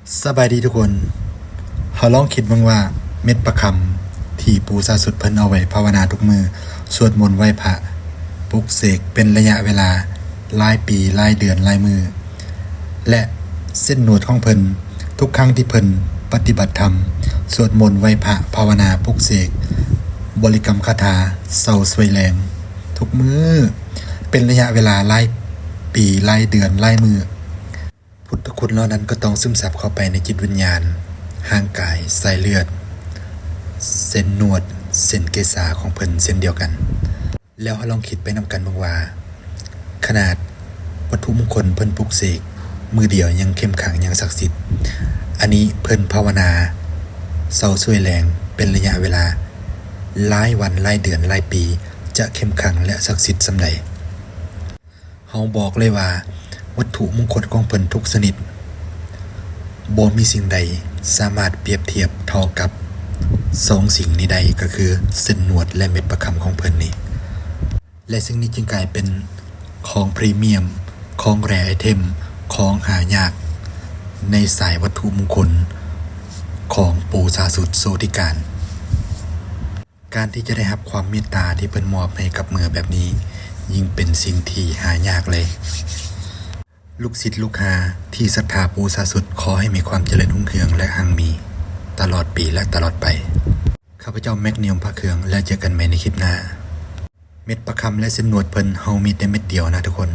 ສະບາຍດີທຸກຄົນ. ເຮົາລອງຄິດເບິ່ງວ່າເມັດປະຄຳທີ່ປູຊາສຸດເພິ່ນເອົາໄວ້ພາວະນາທຸກມື້, ສວດມົນໄຫວ້ພະ, ປຸກເສກເປັນໄລຍະເວລາຫຼາຍປີ, ຫຼາຍເດືອນ, ຫຼາຍມື້ ແລະ ເສັ້ນໜວດຂອງເພິ່ນ, ທຸກຄັ້ງທີ່ເພິ່ນປະຕິບັດທຳ, ສວດມົນໄຫວ້ພະ, ພາວະນາ, ປຸກເສກ, ບໍລິກຳຄາຖາ, ເຊົາຊ່ວຍແລງ ທຸກມື້ ເປັນໄລຍະເວລາຫຼາຍປີ, ຫຼາຍເດືອນ, ຫຼາຍມື້, ພຸດທະຄຸນເຫຼົ່ານັ້ນກໍຕ້ອງຊຶມຊັບເຂົ້າໄປໃນຈິດວິນຍານ, ຮ່າງກາຍ, ສາຍເລືອດ, ເສັ້ນໜວດ, ເສັ້ນເກສາຂອງເພິ່ນເຊັ່ນດຽວກັນ. ແລ້ວເຮົາລອງຄິດໄປນຳກັນເບິ່ງວ່າ ຂະໜາດວັດຖຸມຸງຄົນເພິ່ນປຸກເສກມື້ດຽວຍັງເຂັ້ມຂັງ, ຍັງສັກສິດ, ອັນນີ້ເພິ່ນພາວະນາເຊົາຊ່ວຍແລງເປັນໄລຍະເວລາຫຼາຍວັນ, ຫຼາຍເດືອນ, ຫຼາຍປີ ຈະເຂັ້ມຂັງ ແລະ ສັກສິດສ່ຳໃດ? ເຮົາບອກເລີຍວ່າ ວັດຖຸມຸງຄົນຂອງເພິ່ນທຸກຊະນິດ ບໍ່ມີສິ່ງໃດສາມາດປຽບທຽບເທົ່າກັບສອງສິ່ງນີ້ໄດ້, ກໍຄືເສັ້ນໜວດ ແລະ ເມັດປະຄຳຂອງເພິ່ນນີ້. ແລະ ສິ່ງນີ້ຈຶ່ງກາຍເປັນຂອງພຣີມຽມ, ຂອງແຣໄອເທັມ, ຂອງຫາຍາກໃນສາຍວັດຖຸມຸງຄົນຂອງປູຊາສຸດໂຊຕິການ. ການທີ່ຈະໄດ້ຮັບຄວາມເມດຕາທີ່ເພິ່ນມອບໃຫ້ກັບມືແບບນີ້ ຍິ່ງເປັນສິ່ງທີ່ຫາຍາກເລີຍ. ລູກສິດລູກຫາທີ່ສັດທາປູຊາສຸດ ຂໍໃຫ້ມີຄວາມຈະເລີນຮຸ່ງເຮືອງ ແລະ ຮັ່ງມີຕະຫຼອດປີ ແລະ ຕະຫຼອດໄປ. ຂ້າພະເຈົ້າ ແມັກ ນິຍົມ ພະເຄືອງ ແລ້ວເຈີກັນໃໝ່ໃນຄລິບໜ້າ. ເມັດປະຄຳ ແລະ ເສັ້ນໜວດເພິ່ນ ເຮົາມີແຕ່ເມັດດຽວນະທຸກຄົນ.